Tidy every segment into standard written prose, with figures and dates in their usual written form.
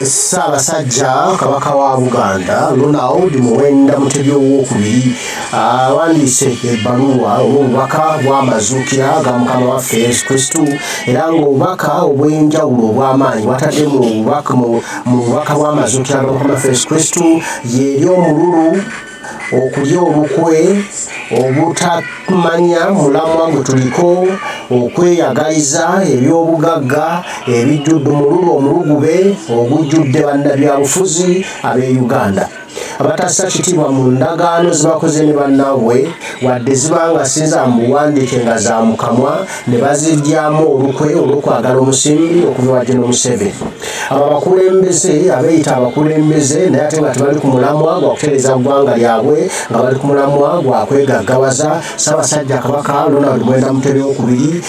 Ssaabasajja Kabaka wa Buganda Ronald Muwenda Mutebi Owookubiri awandiise ebbaluwa oba obubaka bw'amazuukira ga Mukama waffe Yesu Kristo, era ng'obubaka obw'enjawulo obw'amaanyi bwatadde mu bubaka bw'amazuukira ga Mukama waffe Yesu Kristo y'eri omululu, okulya olukwe, obutamanya mulamwa gwe tuliko, okweyagaliza ebyobugagga ebijjudde omululu omulugube ogujjudde bannabyabufuzi ab'e Uganda abatassa kitiibwa mu ndagaano zibakoze ne bannaabwe, wadde zibanga si za mu buwandiike nga za mu kamwa, ne baziryamu olukwe olw'okwagala omusimbi okuva ewa Gen. Museveni. Abo abakulembeze abeeyita abakulembeze naye ate nga tebali ku mulamwa gwa kutereeza ggwanga lyabwe, nga bali ku mulamwa gwa kwegaggawaza. Ssaabasajja Kabaka Ronald Muwenda Mutebi Owookubiri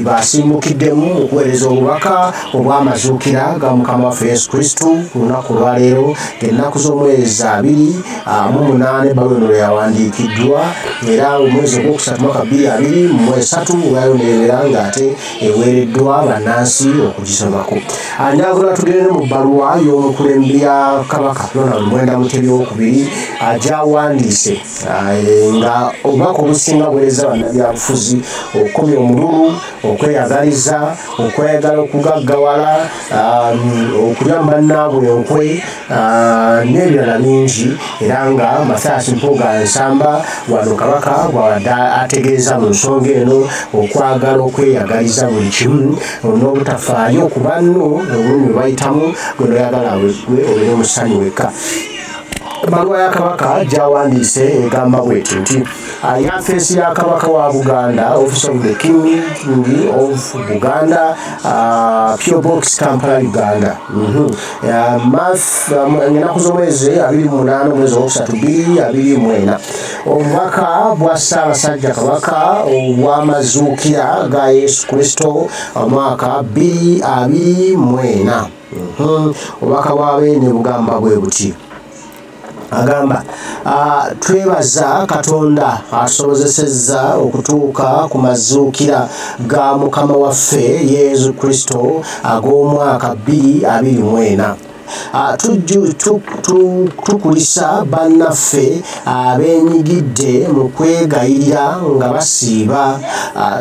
basiimukiddemu okuweereza obubaka obw'amazuukira ga Mukama waffe Yesu Kristo ku lunaku olwaleero, ng'ennaku z'omwezi 28 ebbaluwa eno lwe yawandiikiddwa, era omwezi ogwokusatu mwaka 2023 weyayonerera ng'ate eweereddwa bannansi okugisomako. Njagala tugende mu bbaluwa y'omukulembe ya Kabaka Ronald Muwenda Mutebi Owookubiri gy'awandiise, nga obubaka obusinga buweereza bannabyabufuzi okukomya omululu, okweyagaliza, okweyagala okugaggawala, okulya mu bannaabwe enkwe n'ebirala bingi, era nga Mathias Mpuuga Nsamba wano Kabaka bw'abadde ategeeza mu nsonga eno okwagala okweyagaliza buli kimu n'obutafaayo ku banno obulumi bwe bayitamu, gwe n'oyagala gwe obeere omusanyu wekka. Ebbaluwa ya Kabaka gy'awandiise egamba bw'eti nti yafeesi ya Kabaka wa Buganda, Office of the King of Buganda, P.O. Box, Kampala, Uganda. Ennaku z'omwezi 28 omwezi ogwokusatu 2024. Obubaka bwa Ssaabasajja Kabaka obw'amazuukira ga Yesu Kristo omwaka 2024. Obubaka bwa Beene bugamba bwe buti. Agamba, twebaza Katonda atusobozesezza okutuuka ku mazuukira ga Mukama waffe Yesu Kristo ag'omwaka 2024. Tukulisa bannaffe abeenyigidde mu kwegayirira nga basiiba.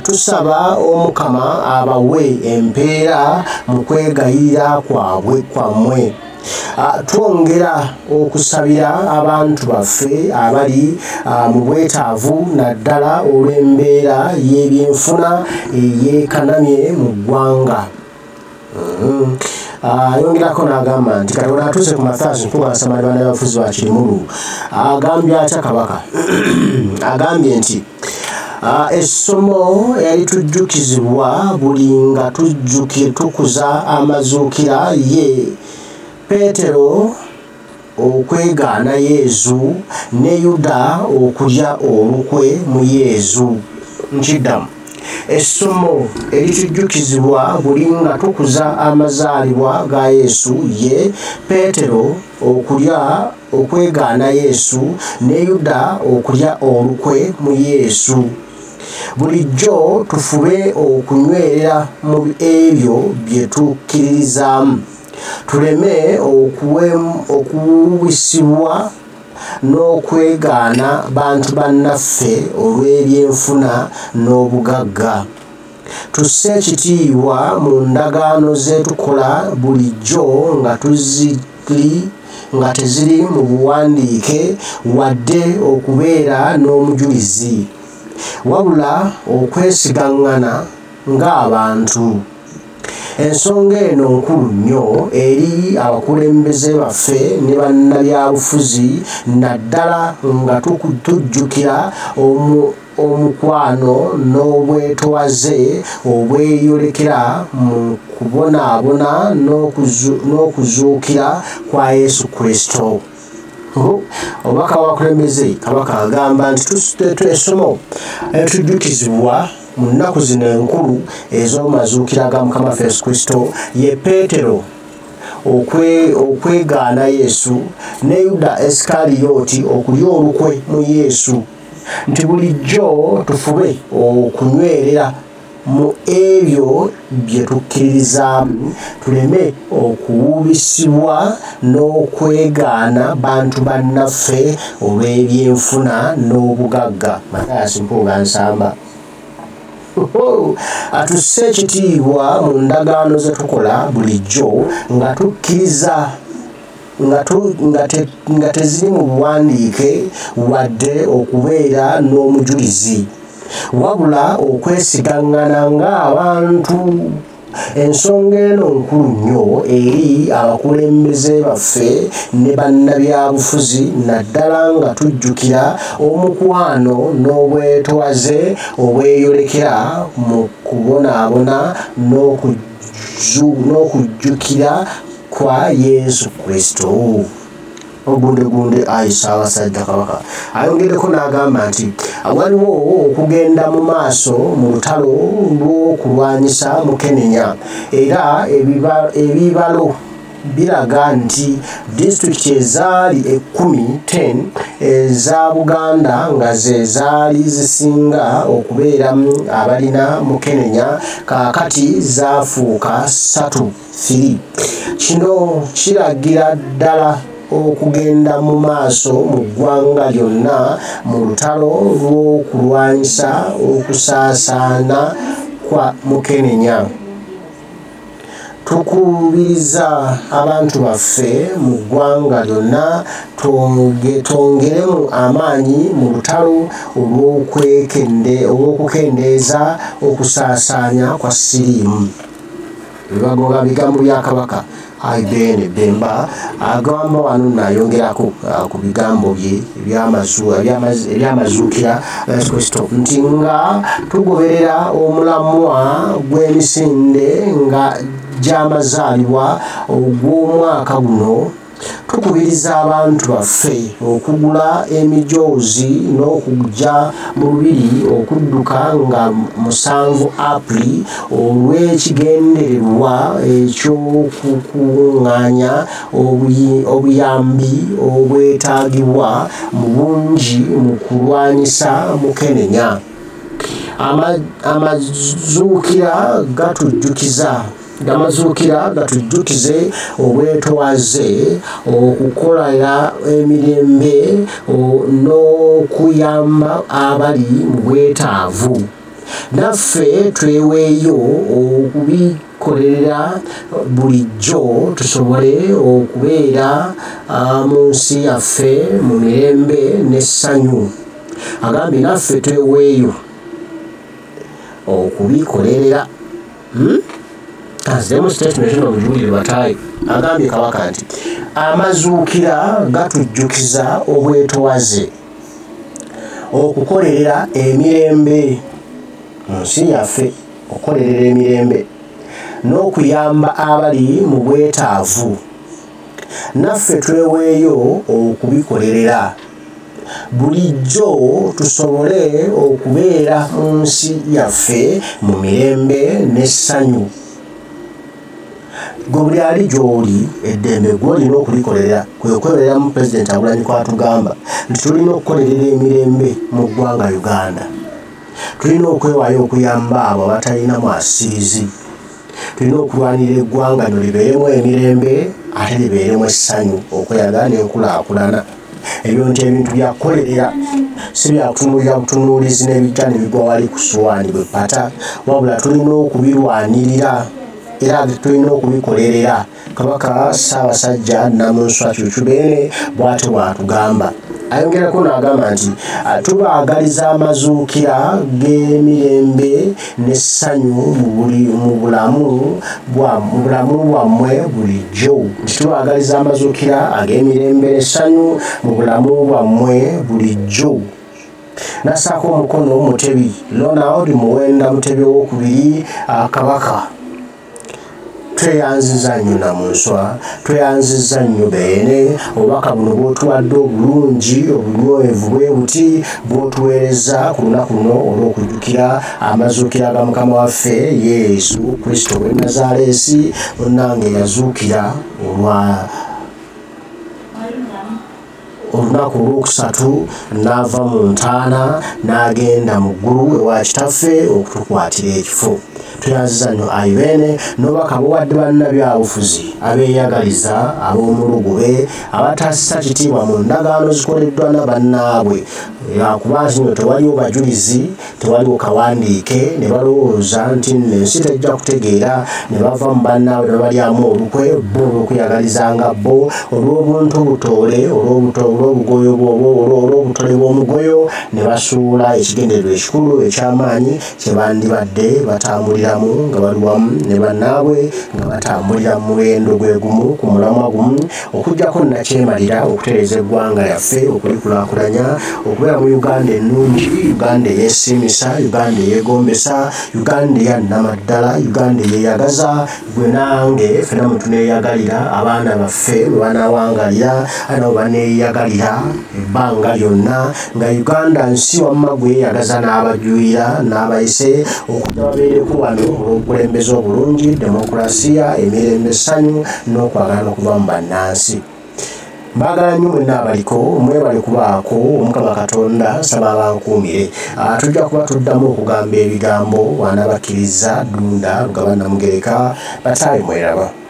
Tusaba Omukama abawe empeera mu kwegayirira kwabwe kwammwe. Twongera okusabira abantu baffe abali mu bwetaavu, naddala olw'embeera y'ebyenfuna eyeekanamye mu ggwanga. Ayongerako n'agamba nti Katonda atuuse ku Mathias Mpuuga Nsamba ne bannabyabufuzi ba Kirimulu. Agambye atya Kabaka? Agambye nti essomo eritujjukizibwa buli nga tukuza amazuukira ye Petero okwegaana Yesu ne Yuda okulya olukwe mu Yesu. Nkiddamu, essomo eritujjukizibwa buli nga tukuza amazaalibwa ga Yesu ye Petero okwegaana Yesu ne Yuda okulya olukwe mu Yesu. Bulijjo tufube okunywerera mu ebyo bye tukkiririzaamu, tuleme okuwubisibwa n'okwegaana bantu bannaffe olw'ebyenfuna n'obugagga. Tusse ekitiibwa mu ndagaano ze tukola bulijjo nga teziri mu buwandiike wadde okubeera n'omujulizi, wabula okwesigaŋŋana ng'abantu. Ensonga eno nkulu nnyo eri abakulembeze baffe ne bannabyabufuzi, naddala nga tujjukira omukwano n'obwetowaze obweyolekera mu kubonaabona n'okuzuukira kwa Yesu Kristo. Obubaka bw'abakulembeze, Kabaka agamba nti essomo eritujjukizibwa mu nnaku zino enkulu ez'omazuukira ga Mukama waffe Yesu Kristo ye Petero okwegaana Yesu ne Yuda Isikariyooti okulya olukwe mu Yesu, nti bulijjo tufube okunywerera mu ebyo bye tukkiririzaamu, tuleme okuwubisibwa n'okwegaana bantu bannaffe olw'ebyenfuna n'obugagga. Mathias Mpuuga Nsamba atusse ekitiibwa mu ndagaano ze tukola bulijjo nga tukkiriza nga teziri mu buwandiike wadde okubeera n'omujulizi, wabula okwesigaŋŋana ng'abantu. Ensonga eno nkulu nnyo eri abakulembeze baffe ne bannabyabufuzi, naddala nga tujjukira omukwano n'obwetwaze obweyolekera mu kubonaabona n'okujjukira kwa Yesu Kristo. Ogundegunde ayi Ssaabasajja Kabaka ayongereko n'agamba nti waliwo okugenda mu maaso mu lutalo lw'okulwanyisa mukenenya, era ebibalo biraga nti disitulikiti ezaali 10 eza Buganda nga ze zaali zisinga okubeeramu abalina mukenenya kaakati zaafuuka 3. Kino kiragira ddala okugenda mu maaso mu ggwanga lyonna mu lutalo lw'okulwanyisa okusaasaana kwa mukenenya. Tukubiriza abantu baffe mu ggwanga lyonna twongeremu amaanyi mu lutalo olw'okukendeeza okusaasaanya kwa siriimu. Ebibagoba bigambo bya Kabaka Ibn Bemba agamba wano nayongerako ku bigambo bye ebyamazuukira Yesu Kristo nti nga tugoberera omulamwa gw'emisinde nga gy'amazaalibwa ogw'omwaka guno, tukubiriza abantu baffe okugula emijoozi n'okujja mu lubiri okudduka nga 7 April olw'ekigendererwa eky'okukuŋŋaanya obuyambi obwetaagibwa mu bungi mu kulwanyisa mukenenya. Amazuukira gatujjukize obwetwaze, okukolera emirembe n'okuyamba abali mu bwetaavu. Naffe tweweeyo okubikolerera bulijjo tusobole okubeera mu nsi yaffe mu mirembe n'essanyu. Agambye naffe tweweeyo okubikolerera. Azemu statement eno obujuulire batayi. Agambye Kabaka nti amazuukira gatujjukiza obwetwaze, okukolerera emirembe mu nsi yaffe, okukolerera emirembe n'okuyamba abali mu bwetaavu. Naffe tweweeyo okubikolerera bulijjo tusobole okubeera mu nsi yaffe mu mirembe n'essanyu. Gwe buli ali gy'oli eddembe gw'olina okulikolera kwe kwebereramu. Pulezidenti Kyagulanyi kwatugamba nti tulina okukolerera emirembe mu ggwanga Uganda, tulina okwewaayo okuyamba abo abatalina mwasirizi, tulina okulwanirira eggwanga lino libeeremu emirembe ate libeeremu essanyu, okweyagala n'enkulaakulana. Ebyo nti ebintu byakukolerera si byakutunuulira butunuulizi n'ebijja ne bigwa wali ku ssowaani bwe pata, wabula tulina okubirwanirira era tulina okubikolerera. Kabaka Ssaabasajja Namunswa Kyukyu Beene bw'atyo bw'atugamba. Ayongerako n'agamba nti tubaagaliza amazuukira g'emirembe n'essanyu mu bulamu bwammwe bulijjo. Nti tubaagaliza amazuukira ag'emirembe n'essanyu mu bulamu bwammwe bulijjo. Nassaako omukono Mutebi Ronald Muwenda Mutebi owokubiri Kabaka. Tweyanziza nnyo Namunswa, tweyanziza nnyo Beene, obubaka buno bw'otuwadde obulungi obunywevu bwe buti bw'otuweereza ku lunaku luno olw'okujjukira amazuukira ga Mukama waffe Yesu Kristo w'e Nazaaleesi, munnange yazuukira Olunaku olwokusatu n'ava mu ntaana n'agenda mu ggulu ewa Kitaffe okutukwatira ekifo. Tweyanziza nnyo ayi Beene n'obubaka buwadde bannabyabufuzi abeeyagaliza, ab'omulugube, abatassa kitiibwa mu ndagaano zikoleddwa na bannaabwe, kuba nti nno tewaliwo bajulizi, tewaliwo kawandiike, ne balowooza nti nno ensi tejja kutegeera, ne bava mu bannaabwe ne babalyamu olukwe bo olw'okweyagalizanga bo, olw'obuntu butoole, olw'obugoyo olw'obutole bw'omugoyo, ne basuula ekigendererwa ekikulu eky'amaanyi kye bandibadde batambuliramu nga bali wamu ne bannaabwe, nga batambulira mu muwendo gwe gumu, ku mulamwa gumu, okuggyako nnakyemalira okutereeza eggwanga lyaffe, okulikulaakulanya, okubeera mu Uganda ennungi, Uganda eyeesiimisa, Uganda eyeegombesa, Uganda eya nnamaddala, Uganda eyeeyagaza, gwe nange ffenna mwe tuneeyagalira, abaana baffe mwe banaawangalira, nabo baneeyagalira ebbanga lyonna, nga Uganda nsi wamma gwe yeeyagaza n'abajwira n'abayise okujja babeereko wano olw'obukulembeze obulungi, demokulasiya, emirembe, essanyu n'okwagala okuva mu bannansi. Mbaagala nnyo mwenna abaliko, mwebale kubaako. Omukama Katonda nsaba abankuumire. Tujja kuba tuddamu okugamba ebigambo wanabakkiriza. Ddunda Lugaba Namugereka, bataayi mweraba.